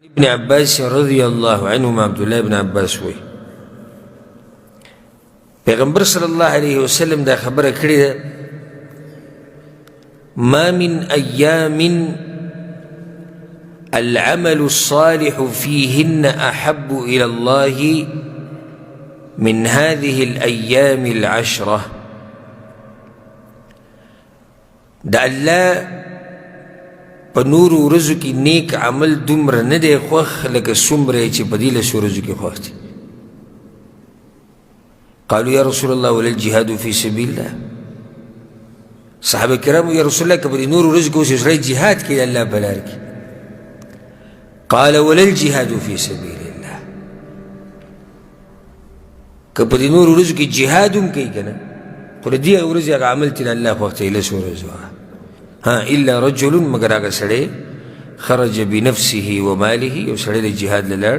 ابن عباس رضی الله عنهما، عبد الله ابن عباس وایي پیغمبر صلی الله علیه وسلم دا خبره کړې ده: ما من ایام العمل الصالح فيهن أحب إلى الله من هذه الأيام العشرة. د الله په نورو ورځو کې نیک عمل دومره نه دی خوښ لکه څومره یې چې په دې لسو ورځو کې خوښ دی. قالوا یا رسول الله ولا الجهاد فی سبیل الله. صحابه کرامو یا رسول الله که په دې نورو ورځو کې اوس یو سړی جهاد کوي د الله په لار کې؟ قال ولا الجهاد فی سبیل الله. که په دې نورو ورځو کې جهاد هم کوي که نه، خو د دې ورځې هغه عمل چې د الله خوښ دی لسو ورځو. ها الا رجل، مګر هغه سړی خرج بنفسه وماله، یو سړی د جهاد له لاړ،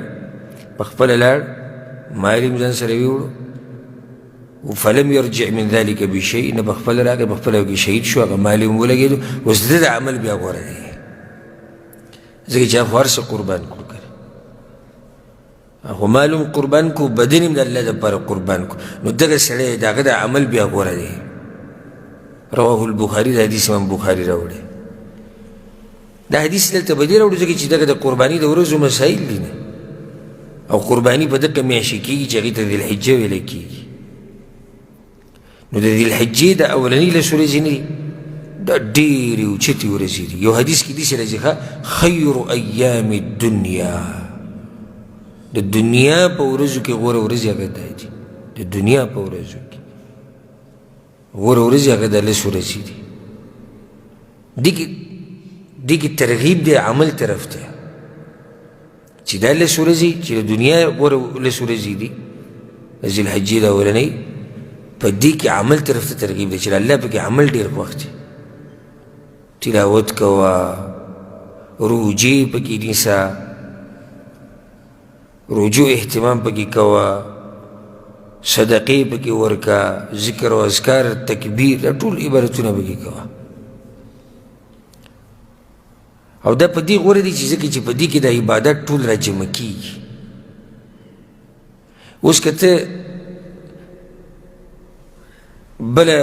په خپله لاړ، مال یې هم ځان سره ویوړو، فلم يرجع من ذلك بشيء، نه په خپله راغی، په خپله کې شهید شو، هغه مال یې هم ولګېدو. اوس د ده عمل بیا غوره دی، ځکه چې هغه خو هر څه قربان کړو، هغه مال هم قربان کو، بدن هم د الله دپاره قربان کو، نو دغه سړی د هغه د عمل بیا غوره دی. رواه البخاري. د حدیث امام بخاري راوړی. دا حدیث دلته په دې راوړو ځکه چې دغه د قرباني د ورځو مسایل دي نه، او قرباني په دقه میاشت کېږي چې هغې ته ذوالحجه ویلی کېږي. نو د ذي الحجې د اولنۍ لس ورځې نه دي، دا ډېرې اوچتې ورځې دي. یو حدیث کې داسې راځي: خیر ایام الدنیا، د دنیا په ورځو کې غوره ورځې هغه دا دي. د دنیا په ورځو کې غوره ورځې هغه د لس ورځې دي. دې کې ترغیب دی عمل طرف ته، چې دا لس ورځې چې د دنیا غوره لس ورځې دي د ذوالحجې د اولنۍ، په دې کې عمل طرف ته ترغیب دی چې الله پکې عمل ډېر خوښ دی. تلاوت کوه، روژې پکې نیسه، رجوع اهتمام پکې کوه، صدقې پکې ورکه، ذکر او اذکار، تکبیر، دا ټول عبادتونه پکې کوه. او دا په دې غوره دي چې ځکه چې په دې کې د عبادت ټول راجمع کېږي. اوس که ته بله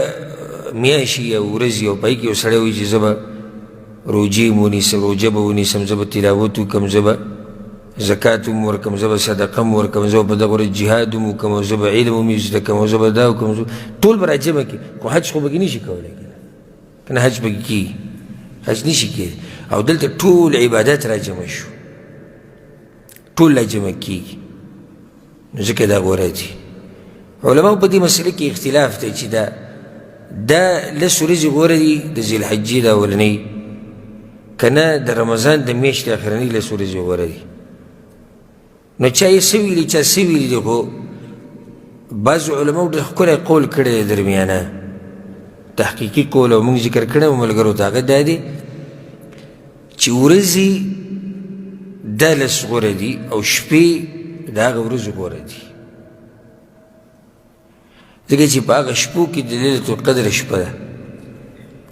میاشت یا ورځ یو پای کې یو سړی وایي چې زه به روژې هم ونیسم، روژه به ونیسم، زه به تلاوت وکړم، زه به زکات هم ورکړم، زه به صدقه هم ورکړم، زه به په دغه ورځ جهاد هم وکړم، او زه به علم هم زده کړم، او زه به دا وکړم، ټول به راجمع کړي، خو حج خو به کې نه شي کولی. که نه حج پکې کېږي؟ حج نشي کېدی. او دلته ټول عبادت راجمع شو، ټول راجمع کېږي، نو ځکه دا غوره دي. علماو په دې مسئله کې اختلاف دی چې دا لس ورځې غوره دي د ذوالحجې د اولنۍ، که نه د رمضان د میاشتې اخرنۍ لس ورځې غوره دي. نو چا یې څه ویلي، چا څه ویلي دي، خو بعضو علماو ډېر ښکلی قول کړی دی، درمیانه تحقیقي قول، او موږ ذکر کړی و ملګرو ته، هغه دا دی چې ورځې دا لس غوره دي او شپې د هغه ورځو غوره دي، ځکه چې په هغه شپو کې د لیلة القدر شپه ده،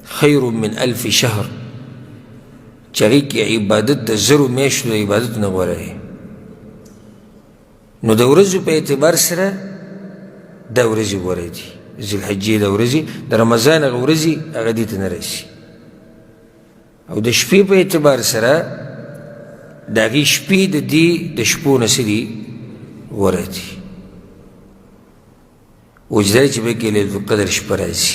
خیر من الف شهر، چې هغې کې عبادت د 1000 میاشتو د عبادت نه غوره دی. نو د ورځو په اعتبار سره دا ورځې غوره دي، ذوالحجې د ورځې، د رمضان هغه ورځې هغه دې ته نه رسي. او د شپې په اعتبار سره د هغې شپې د دې د شپو نه څه دي؟ غوره دي. وجدای چې پکې لیلة القدر شپه راځي.